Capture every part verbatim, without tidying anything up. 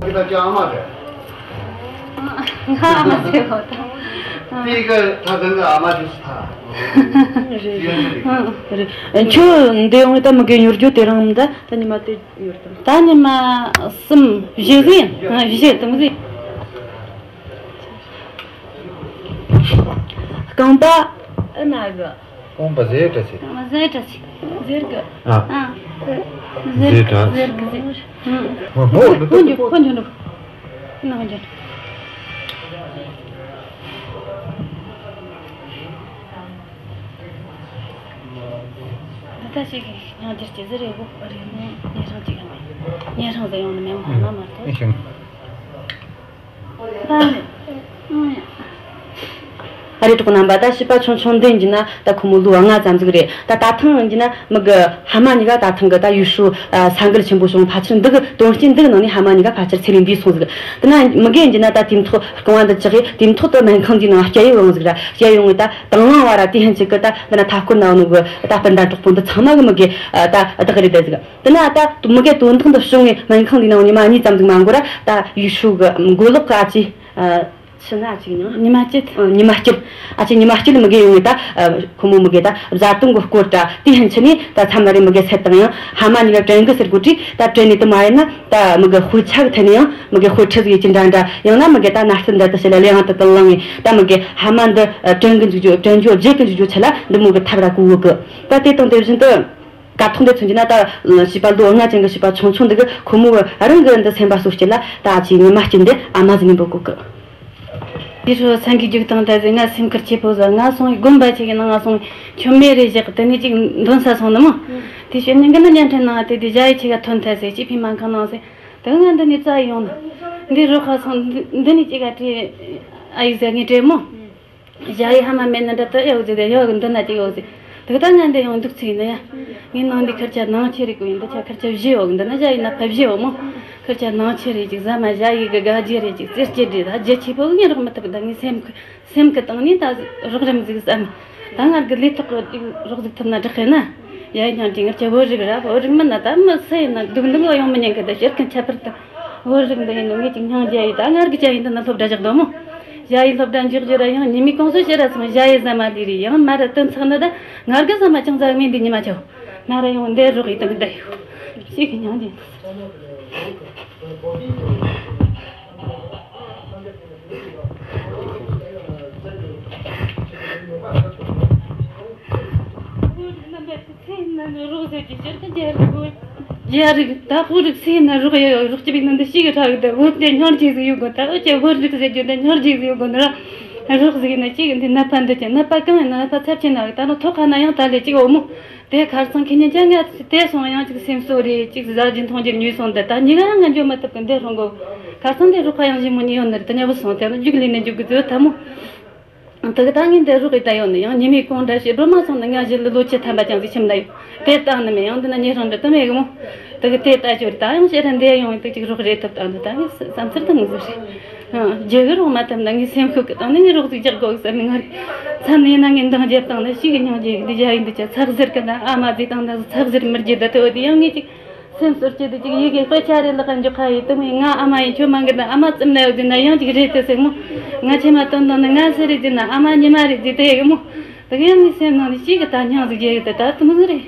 ཁྱེད་ད་ཅི་ཨ་མ་རེད། ང་ཨ་མ་ཟེར་བ་དང་། དེ་ག་ད་གང་ག་ཨ་མ་དེ་སུ་ཐ། རེད། རེད། ཁྱོད་འདི་ཡོང་ད་མི་གི་ཉོར་རྒྱུ་དེ་རང་མི་ད་ད་ཉི་མ་དེ་ཉོར་དང་། ད་ཉི་མ་གསུམ་བཞི་ཟིན་བཞི་དང་ཟིན། རྐང་པ་ཨ་ན་གི། རྐང་པ་ཟེར་དྲ་ཟེར། རྐང་པ་ཟེར་དྲ་ཟེར། ཟེར་གི། ཨ། ཨ། ཟེར་ཟེར་དྲ། ཟེར་གི་ཟེར། ཨ། ཧོ་ཧོ། ཁོ་འཇུ་ཁོ་འཇུ་ནོ། ནང་འཇུ། ད་ལྟ་ཞིག་སྙིང་རྗེ་སྐྱེ་ཟེར་རེད་གོ། རེད་མོ། ཉེ་རང་ཅིག་ཡང་མེད། ཉེ་རང་ཟེར་ཡོང་ནི་མེད་མོ། ཨ་ན་མ་གཏོགས། ཨེ་ཤང་། ཨ་རེ་གྲོགས་རྣམ་པ། ད་བྱིས་པ་ཆུང་ཆུང་འདི་ཡིན་ན་ད་ཁོ་མོ་ལོ་ལྔ་ཙམ་ཟིག་རེད། ད་ད་ཐེངས་ཡིན་ན་མི་གི་ཕ་མ་གཉིས་ཀ་ད་ཐེངས་གི་ད་ཡུལ་ཤུལ་ས་འགུལ་ཆེན་པོ་བྱུང་། ཕལ་ཆེར་འདི་གི་དོན་རྐྱེན་འདི་གི་ནང་ནས་ཕ་མ་གཉིས་ཀ་ཕལ་ཆེར་ཚེ་ལས་འདས་སོང་ཟིག། དེ་ན་མི་གི་ཡིན་ན་ད་དེ་མཐོ་རྐང་བ་འདི་བཅག་གི་དེ་མཐོ་དུ་སྨན་ཁང་འདི་ནང་བསྐྱལ་ཡོང་ཟིག་ར། བསྐྱལ་ཡོང་གི་ད་དང་བླངས་བ་ར། དེ་ཧན་ཆིག་གི་ད་འདི་ན་མཐའ་སྐོར་ན་ཡོད་ནོ་གི་ད་སྤུན་ཟླ་གྲོགས་པོ་འདི་ཚང་མ་གི་མི་གི་ད་བདག་རེད་ད་ཟིག། དེ་ན་ད་མི་གའི་དོན་དག་འདི་བྱུང་ངས་སྨན་ཁང་འདི་ནང་ཉི་མ་གཉིས་ཙམ་ཟིག་མ་འགོར་ར། ད་ཡུལ་ཤུལ་གི་མགོ་ལོག་གི་ཨ་ཅེ། ཨ། ཕྱི་ན་ཨ་ཅེ་གི་མྱིང་། ཉི་མ་སྐྱིད། ཨ། ཉི་མ་སྐྱིད། ཨ་ཅེ་ཉི་མ་སྐྱིད་མི་གའི་ཡོང་ངས་ད། ཨ། ཁོ་མོ་མི་གའི་ད་བཟའ་བཏུང་གི་སྐོར་ད་དེ་ཧན་ཆི་ནས་ད་མཚམས་ལ་རེ་མི་གའི་སེད་བཏང་ཡང་ཕ་མ་གཉིས་ཀ་དྲན་གི་ཟེར་གོ་དྲིས། ད་དྲན་ནས་དུ་མ་ཡིན་ན་ད་མི་གའི་དཔེ་ཆ་གི་ཐད་ནས་ཡང་མི་གའི་དཔེ་ཁྲིད་ཟིག་ཡེད་ཀྱི་འདྲ་འདྲ། ཡང་ན་མི་གའི་ད་ན་སྟོན་འདྲ་དུ་བྱེད་ལ་ལས་ཡང་དུ་དུ་བླངས་ངས་ད་མི་གའི་ཕ་མ་འདི་དྲན་གི་འཇུག་རྒྱུ། དྲན་རྒྱུ་བརྗེད་གི་འཇུག་རྒྱུ་ཆེད་ལ་འདི་མོ་གི་ཐབས་ར་གོ་གི། ད་དེ་དང་དེ་བཞིན་དུ། སྐབས་ཐོག་འདི་མཚོན་གྱི་ན་ད་བྱིས་པ་ལོ་ལྔ་ཅན་གྱི་བྱིས་པ་ཆུང་ཆུང་འདི་གི་ཁོ་མོ་རང་གི་འདི་སེམས་པ་གསོ་སྤྱད་ལ་ད་ཨ་ཅེ་ཉི་མ་སྐྱིད་འདི་ཨ་མ་ཟིག་ནས་འབོད་གོ་གི། དེ་ཧྲོ་སེང་གེ་རྒྱུག་དང་ད་ཟེར། ང་སེམས་ཁུར་ཆེ་པོ་ཟ། ང་སོང་དགོན་པ་ཆེ་གི་ནང་ང་སོང་མཆོད་མེ་རེ་བཞག་དེ་ནས་ཅིག་འདོན་ས་སོང་ནི་མོ། དེ་ཤོད་ནི་གི་ན་བརྙན་འཕྲིན་ནང་དེ་དེ་ཞ་ཡི་ཆེ་ག་ཐོན་ཐལ་ཟེར། ཅིག་ཕི་མ་ཁང་ནང་ཟེར། དེ་ང་འདི་ནས་རྩ་ཡོང་ནི། འདི་རོགས་ཁ་སོང་འདི་ནས་ཅིག་ག་བྲིས། ཨ་ཡིག་ཟེར་ངས་བྲིས་མོ། ཞ་ཡི་ཧ་མ་མེད་ན་འདྲ་དུ་ཡོད་ཟེར་ཏེ་ཡོད་གི། འདི་ན་ཅིག་ཡོད་ཟེར། དེ་ད་ང་འདི་ཡང་འདུག་ཚིག་ནི་ཡ། ངའི་ནང་འདི་ཁར་ཆ་ནང་ཆེ་རེད་གོ། ཡིན་འདི་ཆ་ཁར་ཆ་བཞི་ཡོད་གི། འདི་ན་ཞ་ཡི་ན་ཕ་བཞི་ཡོད་མོ། ཁར་ཆ་ནང་ཆེ་རེད་ཅིག། ཟ་མ་ཞ་ཡི་གི་དགའ་རྒྱུ་རེད་ཅིག། རྩེར་སྐྱེ་རེད། ད་རྒྱུ་ཆེ་པོ་ངས་རོགས་མི་ཐུབ་གི། ད་ངའི་སེམས་སེམས་གི་སྟེང་ནས་ད་རོགས་རམ་ཟིག་བསམ། ད་ང་གི་ལས་ཐོག་གི་ཅིག་རོགས་ཟིག་ཐུབ་ན་དྲག་གི་ན། ཡ་ཡི་སྙིང་རྗེ། ང་ཆ་བོད་རིགས་ར། བོད་རིགས་མིན་ན་ད་མི་སུ་ཡིན་ན་སྡུག་འདུམ་ཡོང་མི་ཉན་གི། ད་ཤེར་མཁན་ཁྱད་པར་དུ། བོད་རིགས་འདི་ཡིན་ནོ་ངེད་ཀྱི་སྙིང་རྗེ་ཡིན། ད་ང་རྒྱལ་ཡིན། འདི་ན་སློབ་གྲྭ་བཞག་འདུག་མོ། ཞ་ཡི་སློབ་གྲྭ་འཇུག་རྒྱུ་ར་ཡང་ཉི་མའི་གུང་སེང་ཕྱིར་ར་སོང་། ཞ་ཡི་ཟ་མ་ལུས་རེད། ཡང་མ་ར་དོན་ཚགས་ནི་ད་ང་རྒྱལ་ཟ་མ་ཅང་ཟ་མིན་འདི་ཉི་མ་ཆོ། མ་ར་ཡང་འདི་རོགས་ཡིན་དང་འདི་ཡོད་ཞིག་གི་སྙིང་རྗེ། རྒྱ་རིགས་ད་ཧུ་རིགས་སུ་ཡིན་ན་རོགས་ཡོད་ཡོད། རོགས་ཀྱི་བིག་ནི་འདི་ཞིག་གི་ཧྲ་གི། ད་བོད་དེ་སྙིང་རྗེ་ཟིག་ཡོད་དགོས། ད་འུ་ཅག་བོད་རིགས་ཟེར་རྒྱུ་འདི་སྙིང་རྗེ་ཟིག་ཡོད་དགོས་ནི་ར། རོགས་ཟིག་ཡིན་ན་ཅིག་འདི་ནད་པ་འདི་ཅི་ནད་པ་གང་ཡིན་ན་ནད་པ་ཚབས་ཆེ་ན་གི། ད་ནི་ཐོག་ཁ་ན་ཡང་ད་ལས་ཅིག་འོ་མོ། དེ་ཁར་སང་ཁེ་ཉིན་ཅང་ང་དེ་སོང་ཡང་ཅིག་སེམས་གསོ་རེ་ཅིག་ཟ་རྒྱུ་འཐུང་རྒྱུ་ཉོས་སོང་། འདི་ད་ཉི་ག་ཡང་ང་འཇོག་མ་ཐུབ་གི། འདི་རུང་གོ། ཁར་སང་འདི་རོགས་ཁ་ཡང་ཞིག་མོ་ཉོས་ཡོད་ནི་རེད། ད་ཉ་བུ་སོང་དེ་ནི་རྒྱུག་ལས་ནི་རྒྱུག་གི་ཚོད་ཐ་མོ། དེ་གི་ད་ངས་འདི་རོགས་ཡི་ད་ཡོང་ནི་ཡང་ཉི་མའི་གུང་འདྲ་ཞིག་སྒྲོལ་མ་སོང་ནི་ང་གཞི་ལི་ལོ་བཅུ་ཐམ་པ་ཅང་ཟིག་ཁྱིམ་ན་ཡོད། དེ་བཏང་ནི་མེད། ཡང་འདི་ན་ཉེ་རང་འདྲ་དུ་མེད་གི་མོ། དེ་གི་དེ་ལྟ་ཞོར་ད་ཡང་ཕྱིར་འདི་ཡོང་དེ་ཅིག་རོགས་རེ་ཐུབ་བཏང་ནི་ད་ངས་བསམ་ཚུལ་དུ་མི་ཟེར་རེད། རྒྱུ་གི་རོགས་མ་ཐུབ་ན་ངས་སེམས་ཤུགས་གི་བཏང་ནི་ངས་རོགས་ཟིག་རྒྱག་དགོས་བསམ་ནི་ང་རེད། མཚམས་ནས་ན་ངས་འདང་རྒྱབ་བཏང་ནི་ཞིག་གི་སྙིང་རྗེ་གི། འདི་ཞ་ཡི་འདི་ཆ་ཚགས་ཟེར་གི་ན་ཨ་མ་ཟིག་བཏང་ན་ཚགས་ཟེར་མི་རྒྱུ་ད་དེ་འོ་དེ་ཡང་ངས་ཅིག་སེམས་གསོ་སྤྱད་དེ་ཅིག་ཡི་གེ་དཔེ་ཆ་རེ་ལག་ག་འཇོག་ཁ་ཡི་དུ་མོ། ང་ཨ་མ་ཡིན། ཁྱོད་མ་འགུལ་ན། ཨ་མ་ཙམ་ན་ཡོད་དེ་ན་ཡང་ཅིག་རེད་དེ་ཟེར་མོ། ང་ཆེ་མ་དོན་དང་ནི་ང་སུ་རེད་ཟེར་ན་ཨ་མ་ཉི་མ་རེད་ཟེར་དེ་ཡི་མོ། དེ་ག་ཡང་ངའི་སེམས་ནང་ནས་ཅིག་གི་ད་སྙིང་ཟིག་རྒྱས་ཡོད་དེ་ད་དུ་མོ་ཟིག་རེད།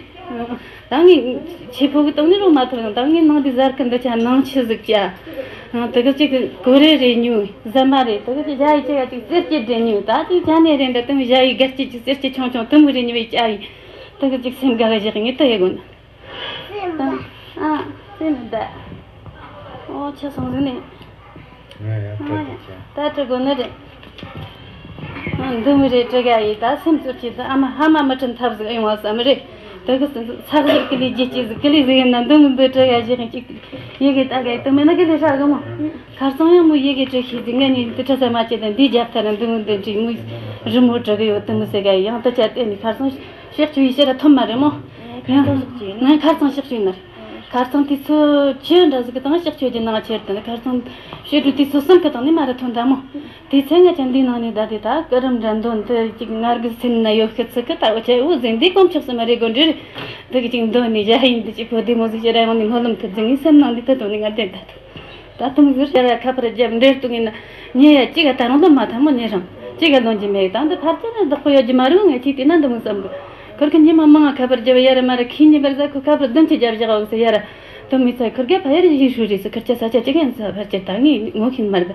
ད་ངས་ཆེ་ཕོ་གི་སྟེང་ནས་རོགས་མ་ཐུབ་ཡང་ད་ངའི་ནང་དེ་གཟར་གི་འདི་ཆ་ནང་ཆུ་ཟིག་བྱ། དེ་ག་ཅིག་གི་གོ་རེ་རེ་ཉོས། ཟ་མ་རེ་དེ་ག་ཅིག་ཞ་ཡི་ཅིག་ག་ཅིག་གསེར་སྐྱེད་རེ་ཉོས། ད་ཅིག་ཅ་ནེ་རེ་འདྲ་དུ་མོ་ཞ་ཡི་སྒར་སྐྱེད་ཅིག་གསེར་སྐྱེད་ཆུང་ཆུང་དུ་མོ་རེ་ཉོས་བྱ་ཡི། དེ་ག་ཅིག་སེམས་དགའ་ག་བཞག་ངས་དུ་ཡི་གོ་ན། སེམས་དང་། ཨ། སེམས་དང་། ཨོ་ཆ་སོང་ཟིན་ནས། ང་ཡང་ཨ་སྤྲད་ཡ། ད་སྤྲད་དགོས་ནི་རེད། ཨ། འདི་མོ་རེད་སྤྲད་ག་ཡི་ད་སེམས་ཚོར་གྱི་ད་ཨ་མ་ཧ་མ་མི་དྲན་ཐབས་ཟིག་ཨེ་ཡོང་བ་བསམ་རེད། དེ་གི་ཚགས་ཟིག་ཀི་ལི་རྒྱལ་སྐྱེས་ཟིག་ཀི་ལི་ཟིག་ཡིན་ན་འདི་མོ་འདི་སྤྲད་ག་ཞིག་ཅིག་ཡི་གེ་ད་ག་ཡི་དུ་མེད་ན་ཀི་ལི་ཧྲ་གི་མོ། ཁར་སང་ཡང་མོ་ཡི་གེ་སྤྲད་ཤེས་ཟིག་ངས་ནི་འདི་སྤྲད་ས་མ་བྱེད་ན་འདི་རྒྱབ་ཐལ་ན་འདི་མོ་འདི་འདྲི་མོ་རི་མོ་སྤྲད་གི་ཡོད་དུ་མོ་ཟེར་ག་ཡི་ཡང་ད་ཆ་དེ་ནི་ཁར་སང་། ཕྱག་མཆོད་ཡི་ཕྱིར་ཐོན་མ་རེད་མོ། ཁ་སང་ཕྱག་མཆོད་ཡིན་ནི་རེད། ཁ་སང་དུས་ཚོད་བཅུ་འདྲ་ཟིག་གི་སྟེང་ཕྱག་མཆོད་ཀྱི་ནང་ཁྱེར་དེ་ནི་ཁ་སང་ཕྱི་དྲོ་དུས་ཚོད་གསུམ་གི་སྟེང་ནས་མ་ར་ཐོན་ད་མོ། དེ་ཚེ་ང་ཅག་འདིའི་ནང་ནས་བསྡད་དེ་ད་སྐུ་རིམ་འདྲ་འདོན་དུ་ཅིག་ང་རྒྱལ་སེམས་ན་ཡོད་ཤི་ཚིག་གི་ད་འུ་ཆ་འུ་ཟིན་འདི་དཀོན་མཆོག་སུ་མ་རེད་དགོས་འདྲི་རེད། འདི་གི་ཅིག་འདོན་ནས་བཞག་ཡིན་འདི་ཅིག་བོད་དེ་མོ་ཟིག་ཕྱིར་ཡོང་ནས་སྨོན་ལམ་ཐུབ་ཟིན་ངའི་སེམས་ནང་འདི་ད་དོན་ནས་ང་བསྡད་ད་ཐུབ། ད་དུང་ཟུར་ཡར་ཁ་པར་རྒྱབ་འབྲེལ་གཏུག་ཡིན་ན་ཉེ་ཡ་གཅིག་ག་ད་རུང་ལོ་མ་ཐང་མོ་ཉེ་རང་གཅིག་ག་ལོན་གྱི་མེད། ད་འདི་ཕར་ཚུར་བདག་པོ་ཡོད་ཀྱི་མ་རེད། ངས་ཅིག་བལྟས་ན་འདི་མོ་བསམ་གི། ཁུར་གི་ཉི་མ་མང་ང་ཁ་པར་རྒྱབ་ཡར་མར་ཁྱི་ཉི་པར་ཟ་ཁུ་ཁ་པར་བདུན་གྱི་རྒྱབ་བཞག་འོག་སི་ཡར་དུ་མི་ཚ་ཁུར་ག་ཕ་ཡར་ཡིན་ཧྲུ་རེད་སི་ཁུར་ཆ་ས་ཆ་གཅིག་ཡིན་ས་ཕར་ཆེར་ད་ངས་ངོ་ཤེས་མ་རེད།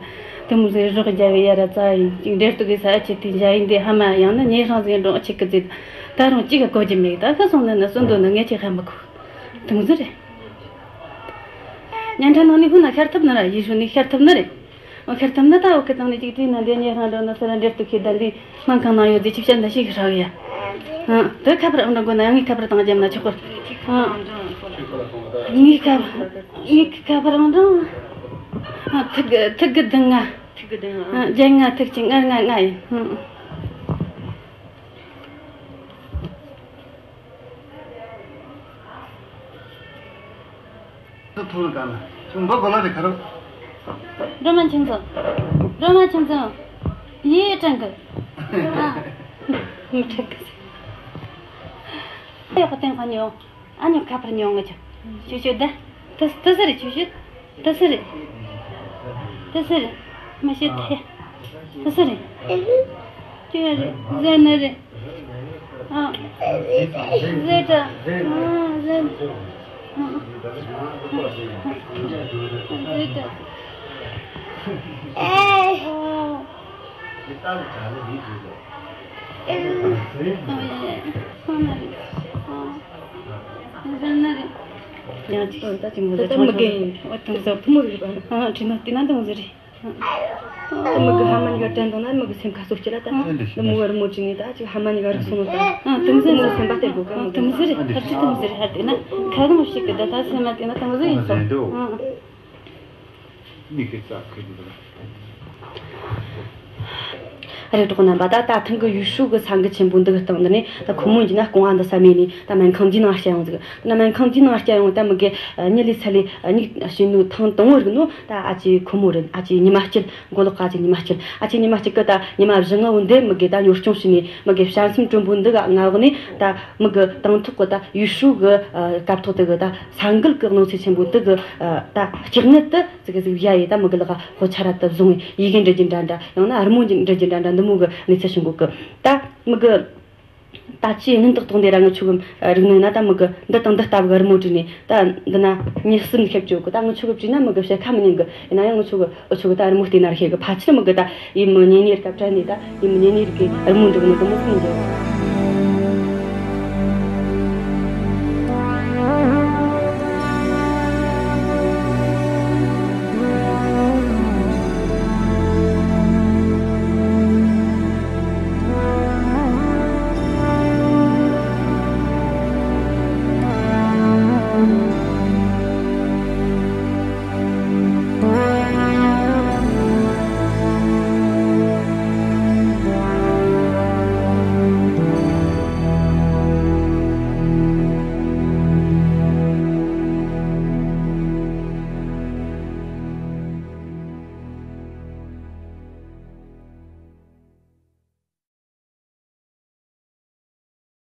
དུ་མོ་ཟེར་རོགས་རྒྱབ་ཡར་ཙ་ཡིན་ཅིག་འབྲེལ་གཏུག་གི་ས་ཆེ་དེ་འཇའ་ཡིན་དེ་ཧ་མ་ཡང་ན་ཉེ་རང་ཟེར་འགྲོ་ཆེ་གི་ཟེར། ད་རུང་གཅིག་ག་གོ་གྱི་མེད། ད་ཁ་སོང་ན་ན་སོ་འདོད་ན་ངས་ཅིག་ཧ་མ་གོ། དུ་མོ་ཟེར་རེད། བརྙན་འཕྲིན་ནང་ནས་ཧུ་ན་ཤར་ཐུབ་ན་ར་ཡེ་ཧྲུ་ནས་ཤར་ཐུབ་ན་རེད། འོ་ཤར་ཐུབ་ན་ད་འོ་ཁི་དང་ནས་ཅིག་དུས་ན་འདི་ཉེ་རང་འགྲོ་ན་སོ་ར་འབྲེལ་གཏུག་ཁྱེད་ད་འདི་སྨན་ཁང་ནང་ཡོད་དེ་ཅིག་བཤད་ན་ཤེས་ཤ་ཡ། ཨ་དེ་ཁ་པར་འགྲོ་དགོས་ན་ཡང་ངའི་ཁ་པར་བཏང་རྒྱབ་ན་ཆོག་གོ། ཨ་ངའི་ཁ་ངའི་ཁ་པར་འགྲོ། ཨ་ཐིག་ཐིག་གི་བདུན་ལྔ། ཐིག་གི་བདུན་ལྔ། ཨ་བརྒྱད་ལྔ་ཐིག་གཅིག་ལྔ་ལྔ་ལྔ་ཡིན། ཨ། ཐུག་ཐུག་ག་ལ། ཁྱོད་འབུ་གོ་ལ་རེ་ག་རོ། སྒྲོལ་མ་ཁྱིམ་ཚང་། སྒྲོལ་མ་ཁྱིམ་ཚང་། ཡེ་དྲན་གི། ཨ། མི་དྲན་གི། ཡག་པོ་བསྟན་ག་ཉོ། ཨ་ཉོ་ཁ་པར་ཉོ་ང་ཆོ། ཆུ་ཆུ་ད། ཏི་ཏི་སི་རེད་ཆུ་ཆུ། ཏི་སི་རེད། ཏི་སི་རེད། མ་ཤེས་ཐེ། ཏི་སི་རེད། ཅི་རེད་ཟེར་ནི་རེད། ཨ། ཟེར་ད། ཨ་ཟེར། ཨ། ཟེར་ད། ཨ། ཡང་ཅིག་ད་ཅིག་མོ་ཟེར། ད་མི་རྒན་ཡིན། ཨོ་དང་ཟེར་ཐུ་མོ་རེད་པ། ཨ་དྲི་ན་དེ་ན་དང་ཟེར་རེད། ད་མི་གི་ཧ་མ་ཉི་ག་དྲན་དང་ན་མི་གི་སེམས་ཁ་སོ་སྐྱེ་ལ་ད། ད་མི་བར་མོ་ཅི་ནི་ད་ཅིག་ཧ་མ་ཉི་ག་རུ་སོང་ད། ཨ་དང་ཟེར་མི་སེམས་པ་སྟེར་དགོས་ག་མི་གི། དང་ཟེར་རེད། ཧར་ཅི་དང་ཟེར་རེད། ཧར་དེ་ན་ཁ་གང་ཞིག་གི་ད་ད་སེམས་མ་དེ་ན་དང་ཟེར་ཡིན་སོང་། ཨ། མིག་གི་རྩ་ཁུ་འདུག་རེད། གྲོགས་རྣམ་པ། ད་ད་ཐེངས་ཀྱི་ཡུས་ཧྲུའུ་གི་ས་འགུལ་ཆེན་པོ་འདི་གི་སྟེང་འདི་ནས་ད་ཁོ་མོ་འཇི་ན་རྐང་བ་འདི་ས་མེད་ནས་ད་སྨན་ཁང་འདིའི་ནང་བསྐྱལ་ཡོང་ཟིག་ད་སྨན་ཁང་འདིའི་ནང་བསྐྱལ་ཡོང་ད་མི་གི་མྱི་ལས་ཚ་ལས་མྱིག་བྱིན་ནོ་ཐེངས་དང་པོ་རིག་ནོ་ད་ཨ་ཅེ་ཁོ་མོ་རེད། ཨ་ཅེ་ཉི་མ་སྐྱིད། མགོ་ལོག་ག་ཨ་ཅེ་ཉི་མ་སྐྱིད། ཨ་ཅེ་ཉི་མ་སྐྱིད་གི་ད་ཉི་མ་བཞི་ལྔ་བོ་འདི་མི་གི་ད་གཉོར་སྐྱོང་བྱས་ནས་མི་གི་བྱམས་སེམས་དྲོན་པོ་འདི་གི་མངའ་འོག་ནས་ད་མི་གི་དང་ཐོག་གི་ད་ཡུས་ཧྲུའུ་གི་སྐབས་ཐོག་དེ་གི་ད་ས་འགུལ་གི་གནོད་འཚེ་ཆེན་པོ་འདི་གི་ད་སྐྱེ་གནད་དུ། ཙི་གེ་ཟིག་ཡ་ཡི་ད་མི་གི་ལག་ག་ཕོ་ཆ་ར་ཏི་བཟུང་ཡི་གེ་འབྲི་རྒྱུ་འདྲ་འདྲ། ཡང་ན་རི་མོ་འབྲི་རྒྱུ་འདྲ་འདྲ། འདི་མོ་གི་གནས་ཚུལ་བྱུང་གོ་གི། ད་མི་གི་ད་ཅི་སྔོན་དག་ཐོག་འདི་ར་ངི་ཆོ་གི་རིག་ནོ་ཡིན་ན་ད་མི་གི་འདི་དང་འདི་ལྟ་བུ་གི་རི་མོ་བྲིས་ནས་ད་འདི་ན་མྱི་གསུམ་ཤེབ་བཅོ་གི། ད་ངི་ཆོ་གི་བྲིས་ན་མི་གི་བཤད་ཁ་མི་ཉན་གི། ཡིན་ན་ཡང་ངི་ཆོ་གི་འུ་ཆོ་གི་ད་རི་མོ་བལྟས་ན་ར་ཤེས་གི། ཕལ་ཆེར་མི་གི་ད་ཡིན་མི་ཉེ་ཉེ་རིག་ག་བྲལ་ནས་ད་ཡིན་མི་ཉེ་ཉེ་རིག་གི་རི་མོ་འབྲི་གི་ནི་འདི་མོ་ཟིག་ཡིན་གི།